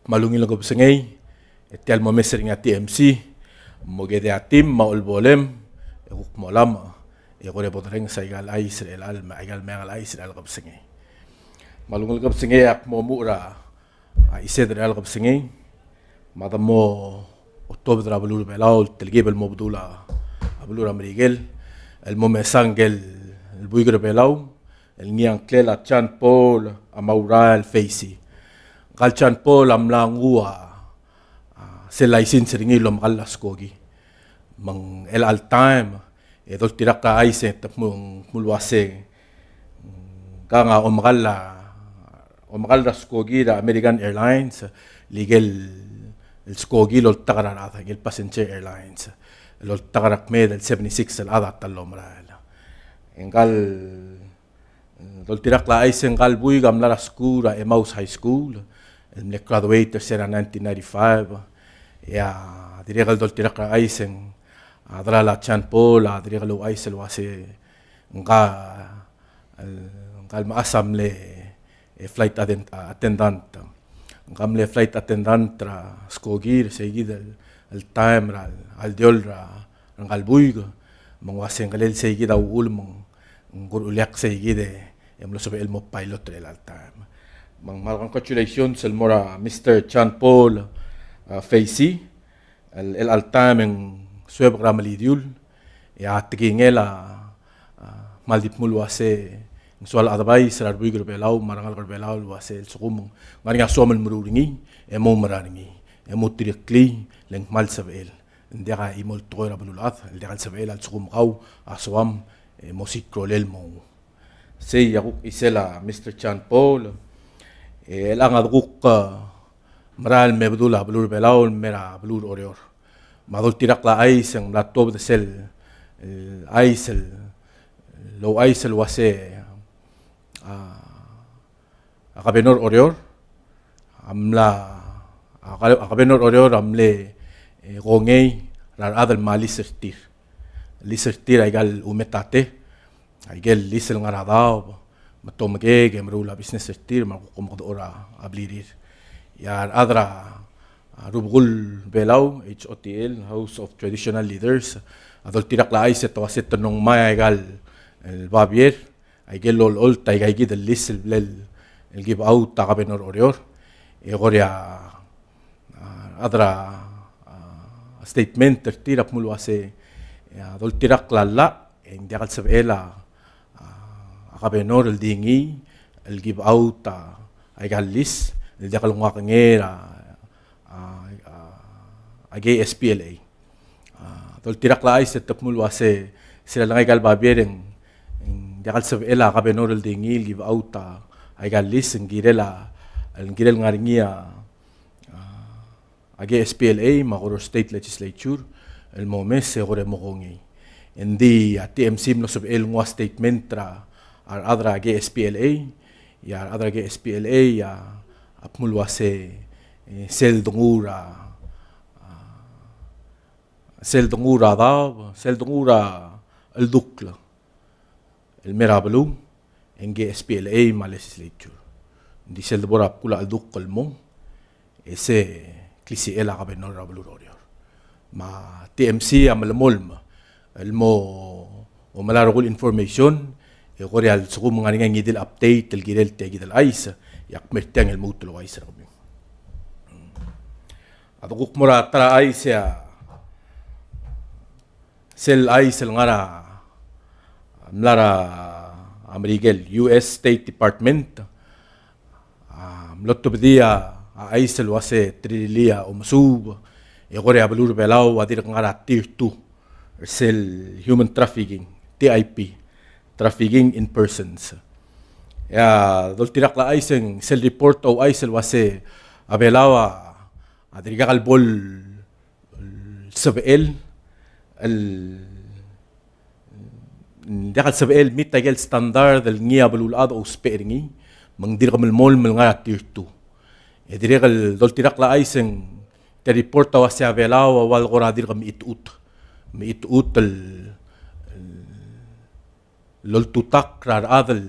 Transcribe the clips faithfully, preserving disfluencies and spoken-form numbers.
Me a ungil el kebesengei, e tia el mo mes er ngii a T M C, mo kedei a team, me a olbolem, e kuk mo lam, e kora bo derrenges aika el chais er chelechang, me aika el meang el chais er chelechang el kebesengei. Me a ungil el kebesengei, ak mo omuchel er a a chised er a kebesengei, me a de mo otobed er a beluu er a Belau el telkib el mo bedul a beluu er a Merikel, el mo mesang ngike el buik er a Belau, el ngii a ngklel a John Paul Amaurai Facey. Ngka el John Paul a mla nguu a, a, sel license er ngii el omekall a skoki. Me ng chelecha el taem, e doltirakl a chais e te kmo, kmo el uase, ngkang a omekall a, omekall er a skoki er a American Airlines, el ikel, el skoki el oltak er a rechad, ikel passenger airlines, el oltak er a kmeed el seventy-six el chad a ta el omerael. E ngka el doltirakl a chais e ngka el buik a mla er a skuul er a Emmaus High School, el mle graduate er se er a nineteen ninety-five. E a dirrek el doltirakl a chais e ng a delal a John Paul a dirrek el ouchais el uase ngka el, ngka el mechas a mle, e, flight atten-, attendant. Ngka a mle flight attendant er a skoki er seikid el, el taem er a, a ldioll er a, er ngka el buik, me ng uase ng kelel seikid a uchul me ng ng kuruleak seikid e, e mlo sebechel el mo pilot er chelecha el taem. Me ng kmal congratulations el mo er a Mister John Paul, a, Facey, el, el chelecha el taem e ng suebek er a melidiul, e a tekingel a, a, kmal di kmo el uase ng soal advice er a rebuik er a Belau, me a rengalek er a Belau el uase lsekum ng ngar er ngii a soam el meruul er ngii, e mo oumera er ngii, e mo ultereklii, le ng kmal sebechel. Ng diak a chimo el tekoi er a beluulechad, el diak el sebechel a lsekum kau a soam, e mo siik a rolel el mo nguu. Sei a kuk chisel a Mister John Paul, e chelechang a dekuk, e, merael el me bedul a beluu er a Belau el me er a beluu er a Oreor. Me a doltirakl a chais e ng mla tuobed sel, e, chais el, el ouchais el uase, a, a kabenor er a Oreor a mla, a ka-, a kabenor er a Oreor a mle, e, kongei er a rechad el me lease er tir. Lease er tir aika el umetate, aike el lease el ngar er a daob, me te omekek e meruul a business er tir, me a kuk omekedechor a blirir. E a rechad er a, a, Rubekul Belau, H O T L, House of Traditional Leaders, a doltirakl a chais e te uase te nongmai aika el babier, aike el olecholt aika kid el lease el, el, el give out a kabenor er a Oreor. E kora, a, a rechad er a, a, statement er tir a kmo el uase, e a doltirakl a llach, e ng diak el sebechel a, a, a kabenor el di ngii el give out a, aika el lease, el diak el nguu a kengei er a, a, a, aike el S P L A. A, doltirakl a chais e te kmo el uase, se er a lengai aika el babier e ng, e ng diak el sebechel a kabenor el di ngii el give out a, aika el lease, ng kirel a, ng kirel ngar er ngii a, a, aike el S P L A, me a Koror State Legislature, el mo omes e kora mo kongei. Engdi a T M C a mlo sebechel el nguu a statement er a, a rechad er aike el S P L A, e a rechad er aike el S P L A, a, a kmo el uase, e, sel denguu er a, a, sel denguu er a daob, sel denguu er a cheldukl el me er a beluu, e ngii a S P L A me a legislature. Engdi sel debo er a bkul a cheldukl el mong, e se klisichel a kabenor er a beluu er a Oreor. Me a T M C a melemolem el mo omelai a rokui el information, e kora lsekum ng ngar er ngii a ngii di el update el kirel tia kid el chais, e ak mer tiang el lmuut el ouchais er kemiu. A dekuk mo er a ta er a chais e a sel chais el ngar er a mla er a Merikel, U S State Department, a mlo tobedii a chais el uase te rirellii a omesuub, e kora beluu er a Belau a dirk ngar er a tier two er sel human trafficking, T I P, trafficking in persons. E a doltirakl a chais e ng sel report a ouchais el uase a Belau a, a dirkak el bo el sebechel el, diak el sebechel el meet aike el standard el ngii a beluulechad a ousbech er ngii, me ng dirk melemolem el ngar er a tier two. E dirrek el doltirakl a chais e ng te report a uase a Belau a ua el kora dirk mechitechut, mechitechut el, el el oltutakl er a rechad el,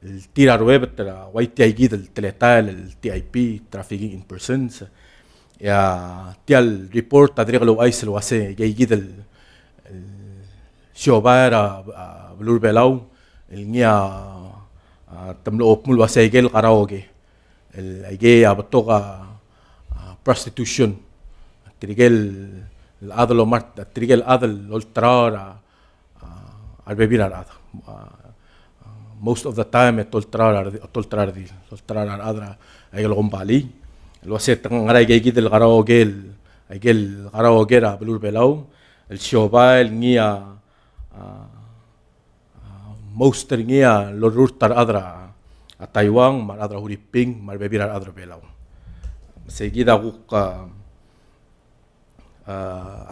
el tir a ruebet er a ua tia kid el teletael el T I P, trafficking in persons. E a tia el report a dirrek el ouchais el uase ike kid el, el siobai er a, a beluu er a Belau el ngii a, a te mlo omuchel el uase ike el karaoke el, aike a betok a, a prostitution. Tirke el chad el omart, tirke el chad el olterau er a, a rebebil er a rechad. A, most of the time e te olterau er a, te olterau er a redil, te olterau er a rechad er a, aike el kombalii. El uase te ngar er a ike kid el karaoke el, aike el karaoke er a beluu er a Belau el siobai el ngii a, a, a, most er ngii a lorurt a rechad er a, a Taiwan, me a rechad er a Huriping, me a rebebil er a rechad er a Belau. Sei kid a kuk, a, a,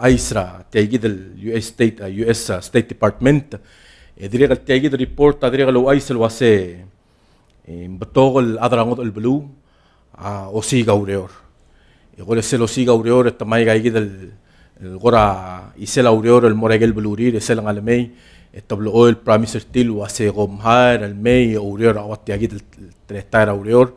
chais er a tia kid el U S State, a, U S, a, State Department. E dirrek el tia kid el report a dirrek el ouchais el uase, e, betok el chad er a ngodech el beluu a osiik a ureor. E kora sel osiik a ureor e te mei aika kid el, el kora isel a ureor el mo er aike el belurir, e sel ngar er a mei e te blechoel el promise er tir el uase kom hire el mei e oureor er a ua tia kid el teletael er a ureor.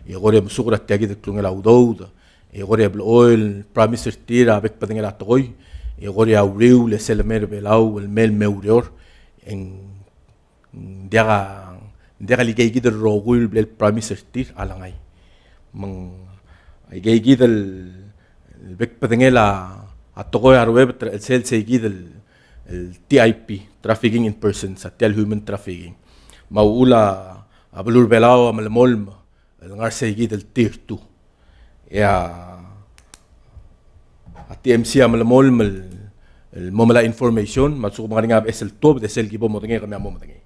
E kora mesuk er a tia kid el klungel a udoud. E kora blechoel el promise er tir a bek el bedengel a tekoi. E kora uriul e sel lemei er a Belau el mei el me oureor. E ng Ng diak a, ng diak el ikeikid el rokui el bla el promise er tir a lengai. Me ng ikeikid el bek el bedengel a tekoi a ruebet er a chelsel seikid el, el T I P, trafficking in persons, a tia el human trafficking. Me a uchul a beluu er a Belau a melemolem el ngar seikid el tier two. E a, a T M C a melemolem el, el mo melai a information, me a lsekum ng ngar er ngii a beches el tuobed e sel ki bo modengei e kemiu a mo medengei.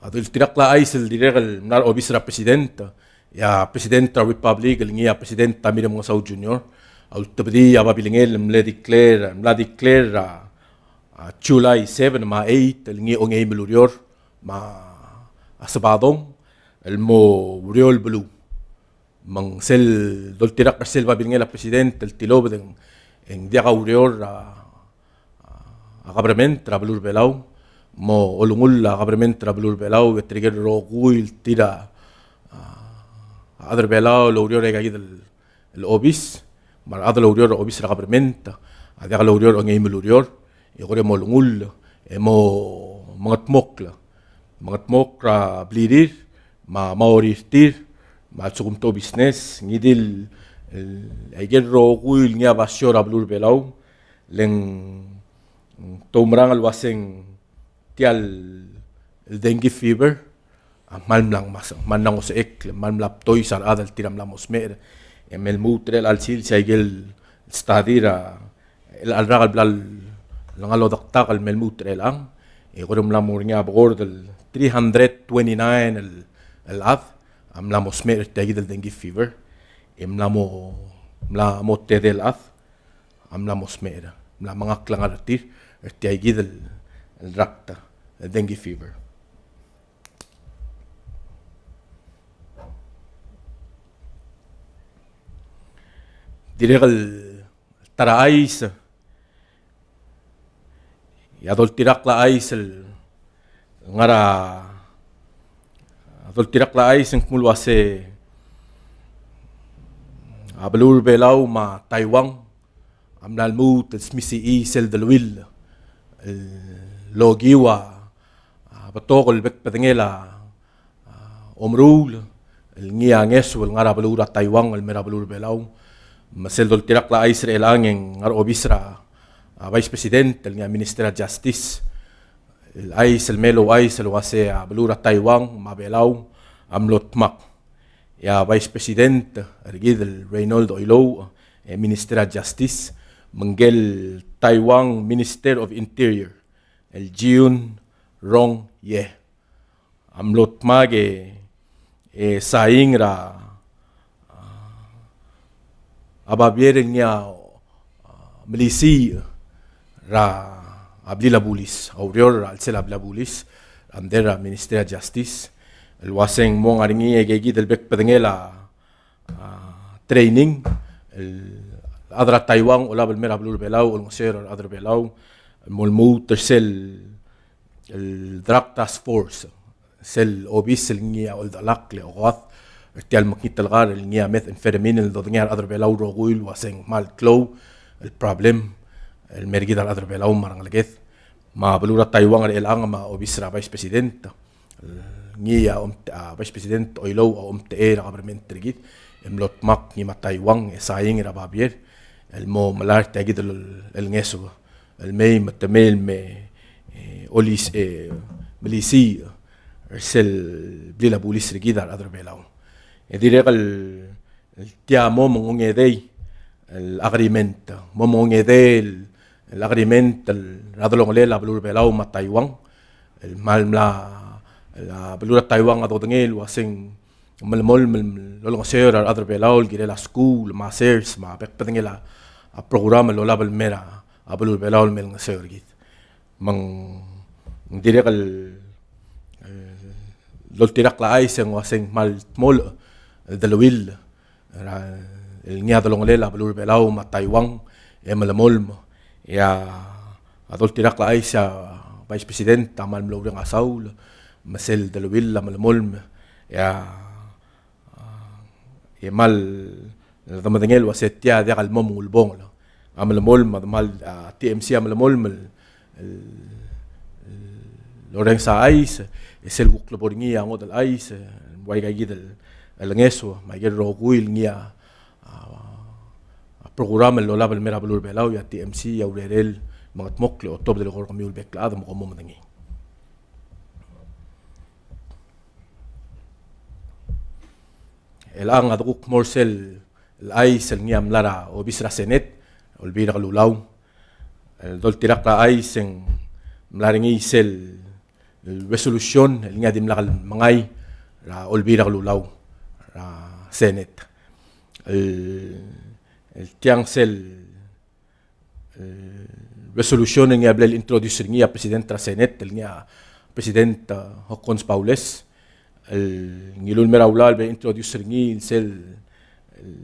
A doltirakl a chais el dirrek el mla er a obis er a President, e a President er a Republic el ngii a President Tommy Remengesau Junior, a ultebedii a babilengel el mle declare, mla declare er a, a July seven me a eight el ngii a ongeim el ureor, me a Sebadong el mo ureor el beluu. Me ng sel doltirakl er sel babilengel a President el tilobed e ng, e ng diak a ureor a, a government er a beluu er a Belau, mo olengull a government er a beluu er a Belau, e tirke el rokui el tir a, a chad er a Belau el oureor er aikakid el el obis, me a rechad el oureor er a obis er a government a diak loureor er a ongeim el ureor, e kora mo olengull, e mo mengedmokl. Mengedmokl er a blirir, me a maureor er tir, me a lsekum te obisnes, ngii di el, el, aike el rokui el ngii a basio er a beluu er a Belau, le ng, te oumerang el uaseng tia el dengue fever a kmal mla ngmasech, kmal mla ngosechekl, kmal mla btois a rechad el tir a mla mo smecher. E me lmuut er chelecha el sils e aike el study er a chelecha el rak el bla lengai a lodektak el me lmuut er chelechang, e kora mla mo er ngii a bekord el three hundred twenty-nine el, el chad a mla mo smecher er tiakid el dengue fever. E mla mo, mla mo tedei el chad a mla mo smecher, mla mengakl a ngar er tir er tiakid el, el rakt, el dengue fever. Dirrek el ta er a chais, e a doltirakl a chais el ngar er a, a doltirakl a chais e ng kmo el uase a beluu er a Belau me a Taiwan a mla lmuut el smisichii sel deleuill el okiu a, a betok el bek el bedengel a, a omeruul el ngii a ngeso el ngar er a beluu er a Taiwan el mei er a beluu er a Belau. Me sel doltirakl a chais er chelechang e ng ngar er a obis er a, a Vice President el ngii a Minister er a Justice el chais el mei el ouchais el uase a beluu er a Taiwan me a Belau a mlo dmak. E a Vice President er kid el Raynold Oilouch, e Minister er a Justice, me ngike el Taiwan Minister of Interior el Jiun Rong Ye a mlo dmak e, e sain er a, a babier el ngii a, a, melisiich er a blil a bulis, a ureor er a chelsel a blil a bulis, under a Ministry of Justice, el uaseng mo ngar er ngii e aikakid el bek el bedengel a, a, training, el chad er a Taiwan a olab el mei er a beluu er a Belau, olengeseu er a rechad er a Belau, el mo lmuut er sel el Drug Task Force, sel obis el ngii a oldechelakl e okoad er tia el mekngit el kar el ngii a methamphetamine el dodengei a rechad er a Belau el rokui el uaseng kmal klou el problem el mer kid a rechad er a Belau me a rengeleked. Me a beluu er a Taiwan er chelechang me a obis er a Vice President, el ngii a om-, a Vice President Oilouch a omtechei er a kabelment er kid, e mlo dmak ngii me a Taiwan e saing er a babier el mo melai er tia kid el, el ngeso el mei me te mei el me, e, olis-, e, melisiich er sel blil a bulis er kid a rechad er a Belau. E dirrek el, el tia mo me ng ongedei el agreement, mo me ng ongedei el, el agreement el, er a delongelel a beluu er a Belau me a Taiwan, el kmal mla, el, a beluu er a Taiwan a dodengei el uaseng melemolem el olengeseu er a rechad er a Belau el kirel a skuul me a sers me a bek el bedengel a, a program el olab el mer a, a beluu er a Belau el me olengeseu er kid. Me ng dirrek el, el doltirakl a chais e ng uaseng kmal dmolech el deleuill er a, el ngii a delongelel a beluu er a Belau me a Taiwan e melemolem. E a doltirakl a chais e a Vice President a kmal mlo oureng a saul me sel deleuill a melemolem. E a A, e kmal, e, de medengei el uase tia diak el mo mengulebongel. A melemolem, me a kmal, a, T M C a melemolem el, el, el orrenges a chais, e sel kuk lebo er ngii a ngodech el chais, e, ua ika kid el, el ngeso, me aike el rokui el ngii a, a, a program el lolab el mer a beluu er a Belau, e a T M C a urerel el mengedmokl e otobed el eko er kemiu el bek el chad me kom mo medengei. Chelechang a dekuk mo er sel, el chais el ngii a mla er a obis er a Senate, Olbiil er a Kelulau. El doltirakl a chais e ng mla er ngii sel, el resolution el ngii a dimlak el mengai er a Olbiil er a Kelulau er a Senate. El, el tiang sel el resolution el ngii a bla el introduce er ngii a President er a Senate, el ngii a President, a, Hokkons Baules, el ngiluu el mei er a ulaol el bla el introduce er ngii el sel, el,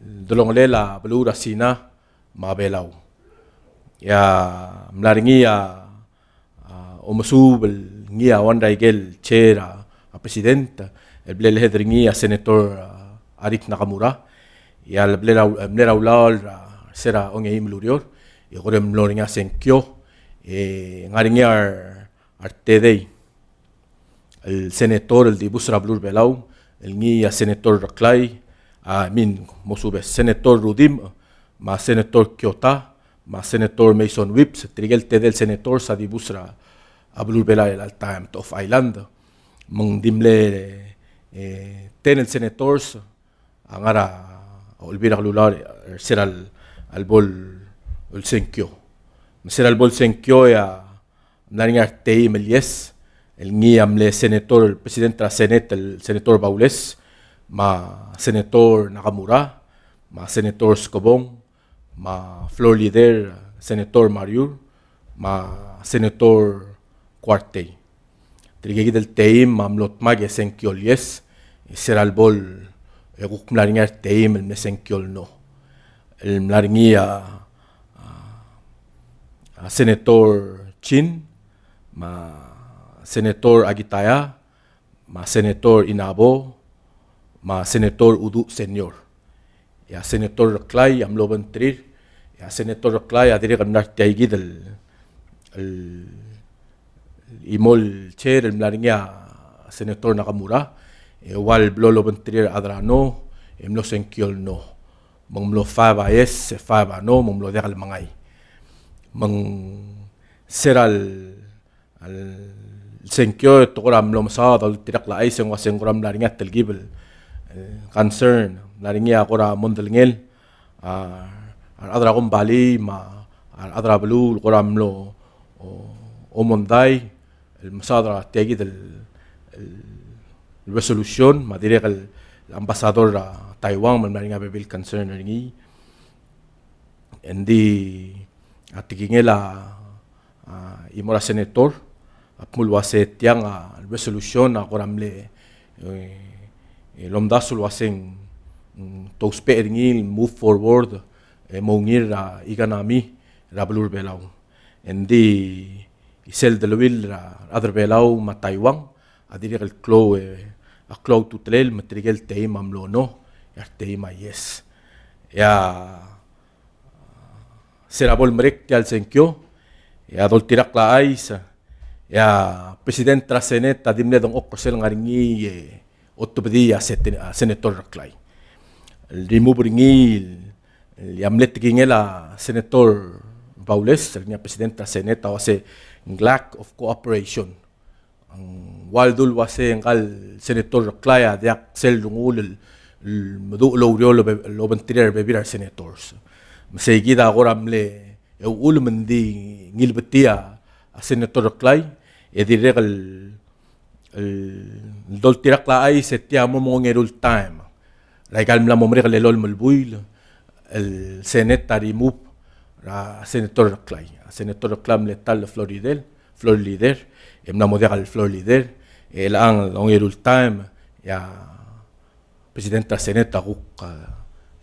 el delongelel a beluu er a Sina me a Belau. E a mla er ngii a a, omesuub el ngii a one er aike el chair a, a president, el bla lehed er ngii a Senator, a, Aric Nakamura, e a le bla er a, mle er a ulaol er a, se er a ongeim el ureor, e kora mlo er ngii a sengkio, e ngar er ngii a re, a retedei el senator el dibus er a beluu er a Belau, el ngii a Senator Reklai, a, I mean, mosubes, Senator Rudimch, me a Senator Kyota, me a Senator Mason Whipps, tirke el tedei el senators a dibus er a, a beluu er a Belau er chelecha el taem, te off island. Me ng di mle, e, ten el senators a ngar er a Olbiil er a Kelulau er sel, el bo el sengkio. Me sel bo el sengkio e a mla er ngii a reteim el yes, el ngii a mle senator, el president er a Senate, el Senator Baules, me a Senator Nakamura, me a Senator Skebong, me a Floor Leader, Senator Mariur, me a Senator Kuartei. Tirke kid el teim a mlo dmak e sengkio el yes, e se er a lebo el, e kuk mla er ngii a reteim el mle sengkio el no. El mla er ngii a, a, a Senator Chin, me a Senator Akitaya, me a Senator Inabo, me a Senator Uduch Senior. E a Senator Reklai a mlo obengterir, e a Senator Reklai a dirrek el mla er tia kid el, el chimo el chair el mla er ngii a Senator Nakamura, e ua el blo lobengterir a rechad er a no, e mlo sengkio el no. Me ng mlo five a yes, e five a no, me ng mlo diak el mengai. Me ng se er a le el sengkio e te kora mlo mesaod a doltirakl a chais e ng ua se ng kora mla er ngii a telkib el, el concern, mla er ngii a kora mondai el ngii a, a rechad er a kombalii me a rechad er a beluu el kora mlo, o, omondai el mesaod er tia kid el, el resolution, me a dirrek el ambassador er a Taiwan me ng mla er ngii a bebil el concern er ngii. Engdi a tekingel a, a, chimo er a senator a dmu el ua se tiang a resolution a kora mle, e, e, lomdasu el ua se ng, mm, te ousbech er ngii el move forward, e, mo ungil er a economy er a beluu er a Belau. Engdi di sel deleuill er a rechad er a Belau me a Taiwan a dirrek el klou, e, a klou a ultutelel me tirke el teim a mlo no, e a reteim a yes. E a se er a bo lemerek tia el sengkio, e a doltirakl a chais, e a president er a Senate a di mle dengchokl er sel ngar er ngii, e, otebedii a sete-, a Senator Reklai. El remove er ngii, el, el a mle tekingel a Senator Baules, el ngii a president er a Senate, a uase ng lack of cooperation. Ng ua ledu el uase ngka el Senator Reklai a diak sel rengul el, el meduch el oureor el obe-, el obengterir a rebebil er a resenators. Me sei kid a kora mle uchul me ng di ngilbetii a Senator Reklai, e dirrek el, el doltirakl a chais e tia a mo ongeru el taem er aika el mla mo merek el elolem el buil, el Senate a remove er a Senator Reklai. A Senator Reklai a mle ta el floor leader, floor leader, e mla mo diak el floor leader, e chelechang el ongeru el taem, e a president er a Senate a kuk, a,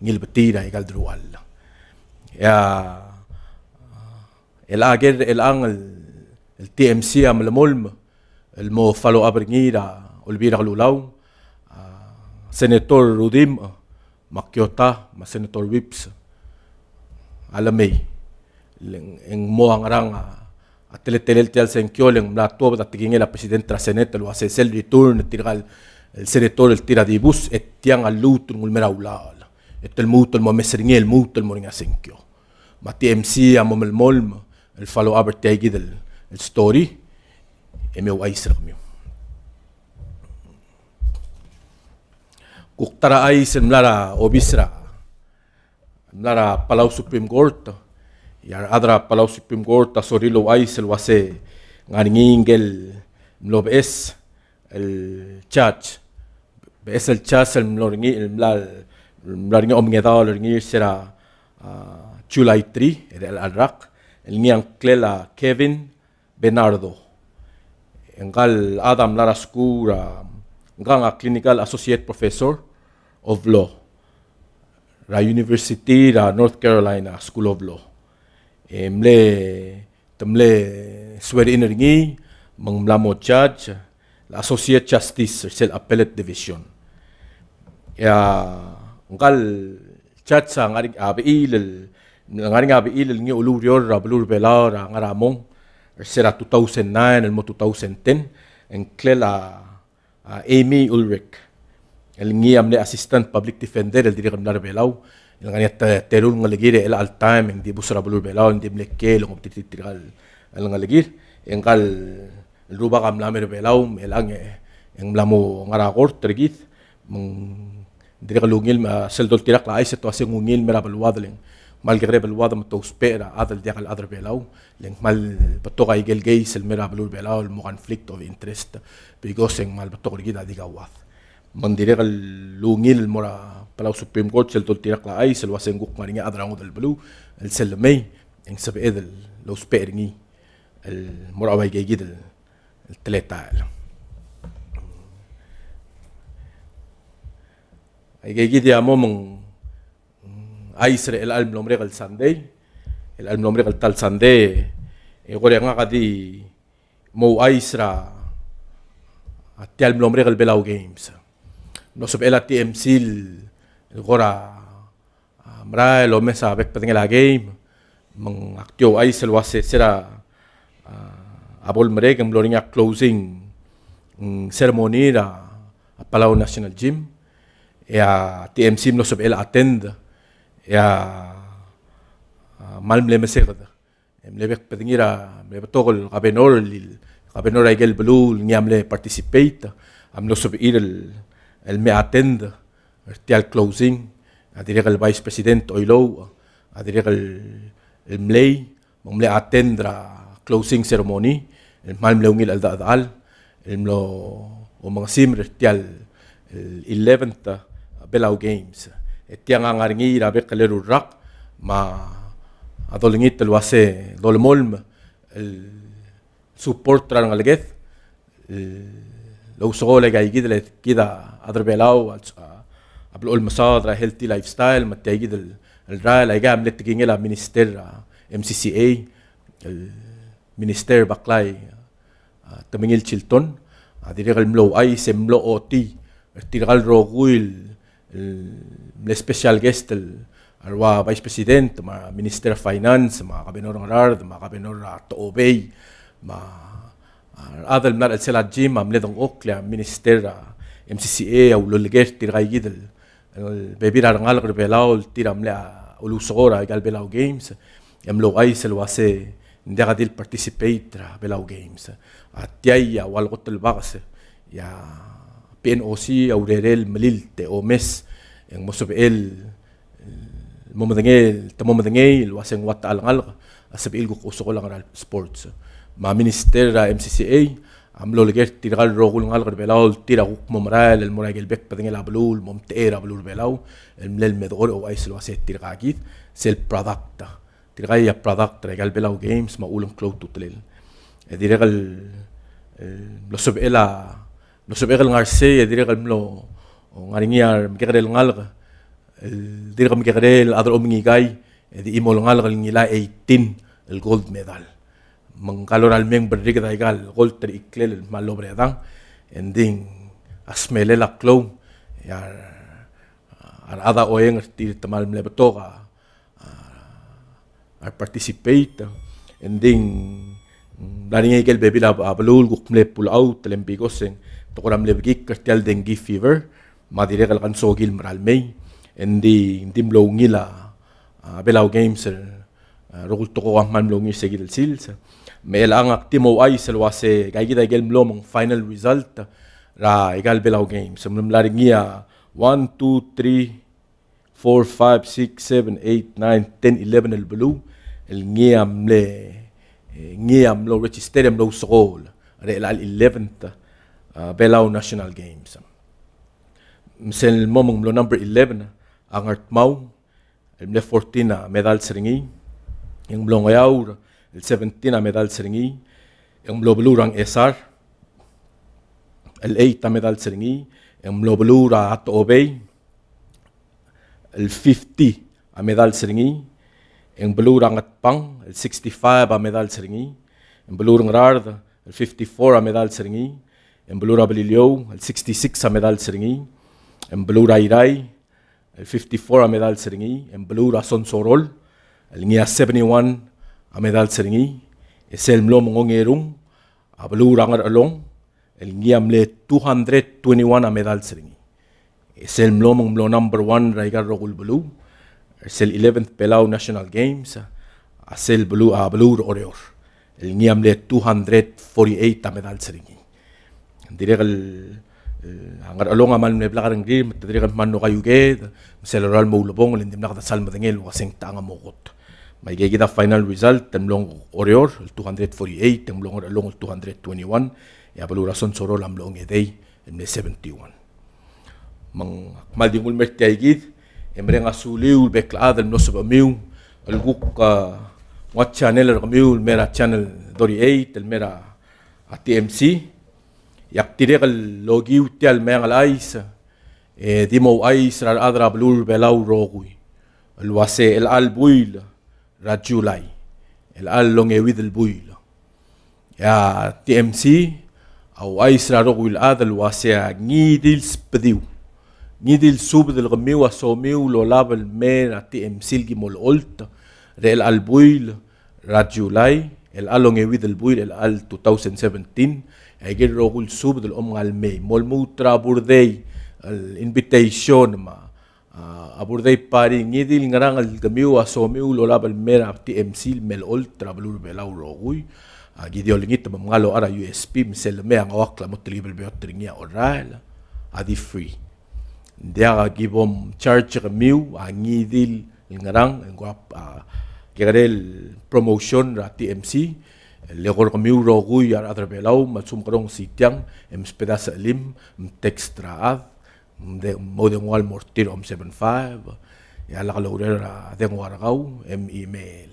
ngilbetii er aika el deruchall. E a, e a ker, e chelechang el, el T M C a melemolem el mo follow up er ngii er a Olbiil er a Kelulau, a, Senator Rudimch, me a Kyota, me a Senator Whipps a lemei. Le ng, e ng mo a ngerang a, a teletelel tia el sengkio, le ng mla tuobed a tekingel a president er a Senate el uase sel return er tirka el senator el tir a dibus, e tiang a lluut el nguu el mei er a ulaol. E te lmuut el mo omes er ngii, e lmuut el mo er ngii a sengkio. Me a T M C a mo melemolem el follow up er tia kid el, el story, e me ouchais er kemiu. Kuk ta er a chais el mla er a obis er a, mla er a Palau Supreme Court, e a rechad er a Palau Supreme Court a sorir el ouchais el uase ng ngar er ngii ngike el mlo beches el judge, beches el judge el mlo er ngii, el mla, el mla er ngii a omengedaol er ngii er se er a, a, July three, er chelecha el rak, el ngii a ngklel a Kevin Bernardo. E ngka el chad a mla er a skuul er a, ngka a Clinical Associate Professor of Law er a University er a North Carolina School of Law. E mle, te mle swear in er ngii, me ng mla mo judge, el Associate Justice er sel Appellate Division. E a ngka el judge a ngar er ngii a bechil el, ngar er ngii a bechil el ngii a uluureor er a beluu er a Belau er a ngar er a mong er se er a two thousand nine el mo two thousand ten, e ngklel a, a, Amy Ulrich, el ngii a mle Assistant Public Defender el dirrek el mla er a Belau, el ngar er ngii a te-, teru el ngelekir er chelecha el taem e ng dibus er a beluu er a Belau, e ng di mle kiei el ngebdeterir tirka el ngelekir, e ngka el el rubak a mla mei er a Belau, me chelechang e ng mla mo ngar er a kort er kid, me ng dirrek el ungil, me a sel doltirakl a chais e te uase ng ungil el mei er a beluad, le ng kmal kekerei a beluad me te ousbech er a chad el diak el chad er a Belau, le ng kmal betok aike el case el mei er a beluu er a Belau el mo conflict of interest, because e ng kmal betok er kid a di kauchad. Me ng dirrek el ungil el mo er a Palau Supreme Court sel doltirakl a chais el uase ng kuk ngar er ngii a chad er a ngodech el beluu el sel lemei, e ng sebeched el ousbech er ngii el mo er a ua ike kid el el teletael. Aike kid a mo me ng chais er chelecha el mlo merek el Sunday, chelecha el mlo merek el ta el Sunday, e kora ngak a di mo ouchais er a tia el mlo merek el Belau Games. Mlo sebechel a T M C el kora a merael el omes a bek el bedengel a game, me ng ak di ouchais el uase se er a, a, a bo lemerek e ng mlo er ngii a closing, mm, ceremony er a, a Palau National Gym, e a T M C a mlo sebechel a attend, e a, a, kmal mle meseked. E mle bek el bedengir a, mle betok el governor, el, el governor er aike el beluu, el ngii a mle participate, a mlo sebechir el, el me attend er tia el closing, a dirrek el Vice President Oilouch, a dirrek el, el mlei, me ng mle attend er a closing ceremony, el kmal mle ungil cheldechedechal, el mlo omengesim er tia el, el eleventh, uh, Belau Games. E tiang a ngar er ngii er a bek el eru el rak, me a dolengit el uase dolemolem el support er a rengeleked, el ousekool aika kid el kid a chad er a Belau, a, a blechoel mesaod er a healthy lifestyle, me tia kid el, el rael, aika a mle tekingel a minister er a M C C A, el Minister Baklai, a, Temengil Chilton, a dirrek el mlo ouchais e mlo ochotii er tirka el rokui el, el mle special guest el, a rua Vice President, me a Minister of Finance, me a Governor Ngaraard, me a Governor er a Techobei, me a, a rechad el mla er a chelsel a gym a mle dengchokl, e a Minister er a M C C A a uleker er tirka ikid el el bebil er a rengalek er a Belau el tir a mle uluuseko er aika el Belau Games, e mlo ouchais el uase ng diak a di le participate er a Belau Games. A tia a ua el kot el bakes, e a P N O C a urerel melilt e omes, e ng mo sebechel el mo medengei, te mo medengei el uase ng ua ta el ngalek a sebechir el kuk ousekool a ngar er a sports. Me a Minister er a M C C A, a mlo oleker er tirka el rokui el ngalek er a Belau el tir a kuk mo merael el mo er aike el bek el bedengel a beluu el mo omtechei er a beluu er a Belau, el mle el medechor e ouchais el uase tirka kid sel product. Tirka a product er aika el Belau Games me a uchul e ng klou a ultutelel. E dirrek el, el mlo sebechel a, mlo sebechek el ngar sei, e dirrek el mlo ngar er ngii a remekekerei el ngalek el dirk mekekerei el chad er a omengikai, e di chimo el ngalek el ngilai a eighteen el gold medal. Me ngka el lorael el mei e ng berreked aika el gold er a ikrel el kmal oberdang, e ng di a smelel a klou, e a, a rechad a oeng er tir te kmal mle betok a, a, a re participate, e ng di ng mla er ngii aike el bebil a, a beluu el kuk mle pull out, el mle because e ng te kora mle bekikl er tia el dengue fever, me a dirrek el kangsoki el mera el mei, e ng di, ng di mlo ungil a, a Belau Games er, a, rokui el tekoi a kmal mlo ungil er se kid el sils. Me chelechang ak di mo ouchais el uase, aika kid aike el mlo me ng final result er aika el Belau Games. Me ng mla er ngii a one, two, three, four, five, six, seven, eight, nine, ten, eleven el beluu el ngii a mle, e, ngii a mlo register e mlo ousekool er chelecha el eleventh, a, Belau National Games. Me sel mo me ng mlo number eleven a Ngardmau, el mle fourteen a medals er ngii, e ng mlo Ngeaur el seventeen a medals er ngii, e ng mlo beluu er a Ngchesar el eight a medals er ngii, e ng mlo beluu er a Techobei el fifty a medals er ngii, e ng beluu er a Ngatpang el sixty-five a medals er ngii, e ng beluu er a Ngaraard el fifty-four a medals er ngii, e ng beluu er a Beliliou el sixty-six a medals er ngii, e ng beluu er a Irrai el fifty-four a medals er ngii, e ng beluu er a Sonsorol el ngii a seventy-one a medals er ngii, e sel mlo me ng Ongerung a beluu er a Ngerchelong el ngii a mle two hundred twenty-one a medals er ngii. E sel mlo me ng mlo number one er aika el rokui el beluu er sel eleventh Belau National Games, a sel beluu, a beluu er a Oreor el ngii a mle two hundred forty-eight a medals er ngii. Dirrek el, e, a Ngerchelong a kmal mle blak a rengrir, me te dirrek el kmal mlo kaiuked, me sel lorael el mo ulebongel, e ng dimlak de sal medengei el uase ng techa a mo kot. Me aike kid a final result, e ng mlo Oreor el two hundred forty-eight, e ng mlo Ngerchelong el two hundred twenty-one, e a beluu er a Sonsorol a mlo ongedei el mle seventy-one. Me ng kmal di nguu el mer tia kid, e mereng a suliu el bek el chad el mlo sebechemiu el kuk, a, nguu a channel er kemiu el mei er a channel thirty-eight el mei er a, a, T M C. E ak dirrek el okiu tia el meang el chais, e di mo ouchais er a rechad er a beluu er a Belau el rokui el uase chelecha el buil er a July, chelecha el ongeuid el buil, e a T M C a ouchais er a rokui el chad el uase a ngii di el sbediu, ngii di el subed el kemiu a somiu el olab el mei er a T M C el ki mo olecholt er chelecha el buil er a July, chelecha el ongeuid el buil er chelecha el two thousand seventeen, e aike el rokui el subed el chom ngar el mei. Mo lmuut er a birthday el invitation me a, a, a birthday party, ngii di el ngerang el kemiu a somiu el olab el mei er a T M C el melecholt er a beluu er a Belau el rokui. A, ki di olengit me mngai el locha er a U S P, me sel lemei a Ngeuakl a mo telkib el beot er ngii a orael, a di free. Ng diak a ki bo mcharge kemiu, a ngii di el ngerang, e ng kora, a, kekerei el promotion er a T M C, el eko er kemiu el rokui a rechad er a Belau, me a lsekum ke rongesii tiang, e msbedii a sechelim, mtext er a chad, mde-, mo dengua el mo er tir a om seven five, e a lak loureor a dengua er kau, e memail.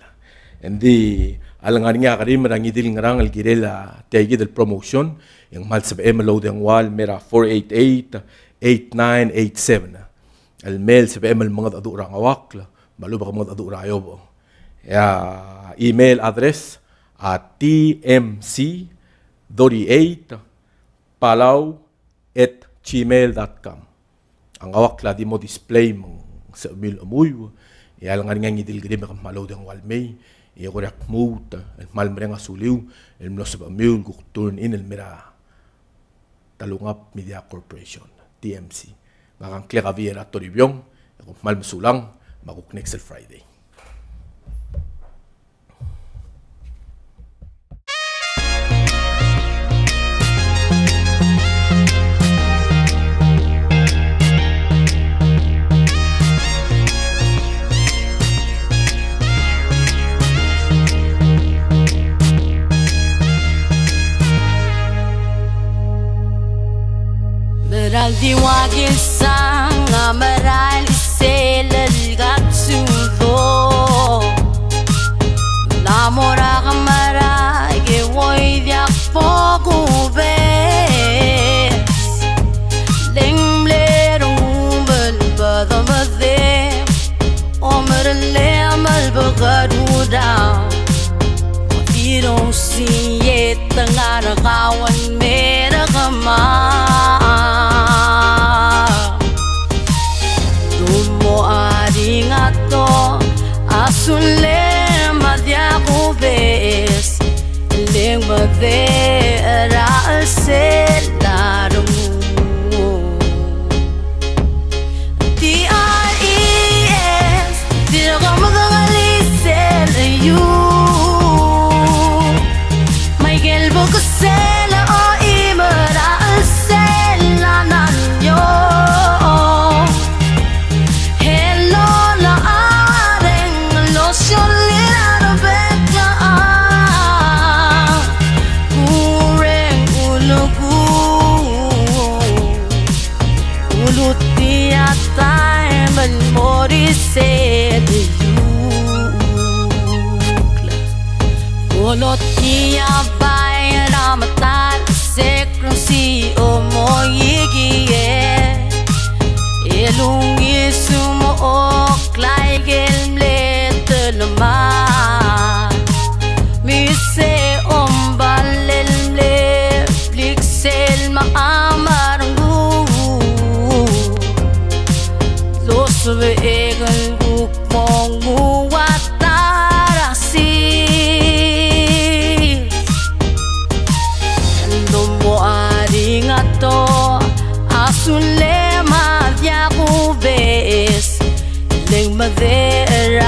Engdi a lengar er ngii a kerim er a ngii di el ngerang el kirel a tia kid el promotion, e ng kmal sebechem el oudengua el mei er a four eight eight, eight nine eight seven. El mei el sebechem el mengedecheduch er a Ngeuakl, me a lechub e ke mengedecheduch er a Eob. E a email address a T M C thirty-eight Palau at gmail dot com. A ngak a di mo display me ng sebechemiu el chemuiu, e a lengar er ngii a ngii di el kirem e ke kmal oudengua el mei, e kora kmuut el kmal mereng a suliu el mlo sebechemiu el kuk turn in el mei er a Talungab Media Corporation, T M C. Ngak a ngklek a Viera Toribiong, e kom kmal mesulang, me a kuk next el Friday. Mera el di ua kilsang a mera el chisel el kak sudo. Ng mo er a kemerael e ke ua diak bo kubes. Le ng mle rengum el bedemedem, omerellem el bekerudau. Dirrek el siet te ngar er kau el mer kemam. Domo a ringato a sulem a diak kubes, le ng meder a chelsel a rengum. T R E S, dirrek el medengelii sel you. Michael Bokesel a oimera el sel a naniong. Hello, la areng, lo siolir a rebek la a. Kureng uluk. Ulutia taem el mo er sel iukl. Olotia bai er a metal sek rengsi omoikie. Elungis mo oklai kel mle telemall. Mise ombal el mle blik sel me a marenguk. Losebek el kuk mo nguu a ta er a sils. Ng domo a ringato a sulem a diak kubes. Le ng meder a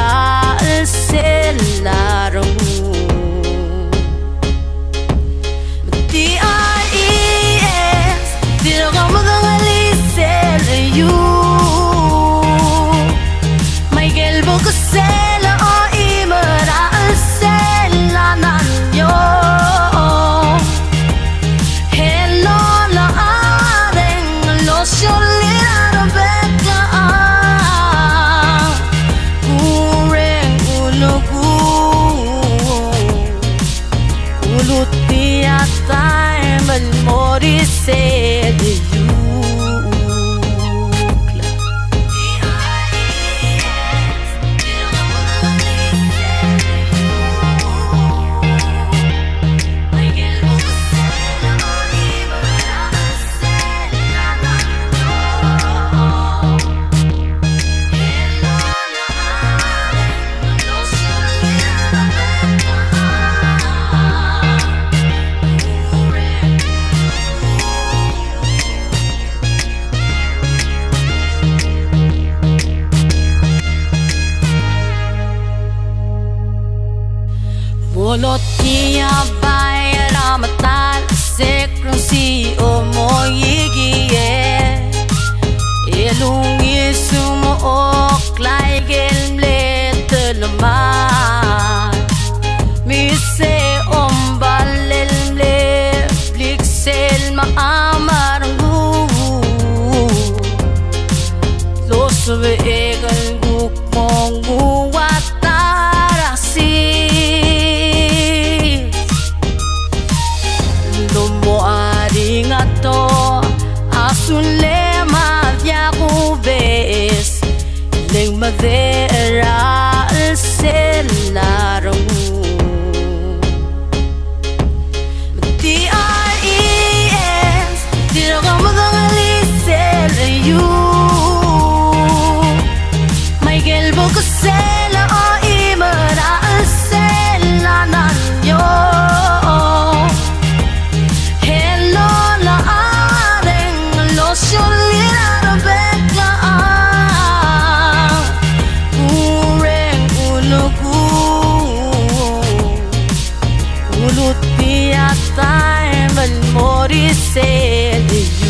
chelsel a rengum. T R E S, dirrek el medengelii sel you. Michael Bokesel a oimera el sel a naniong. Hello, la areng, lo siolir a rebek la a. Kureng uluk. Ulutia taem el mo er sel iukl. Molotia bai er a metal sek rengsi omoikie. Elungis mo oklai kel mle telemall. Mise ombal el mle blik sel me a marenguk. Losebek el kuk mo nguu a ta er a sils. Ng domo a ringato a sulem a diak kubes. Le ng meder a chelsel taem el mo er isei el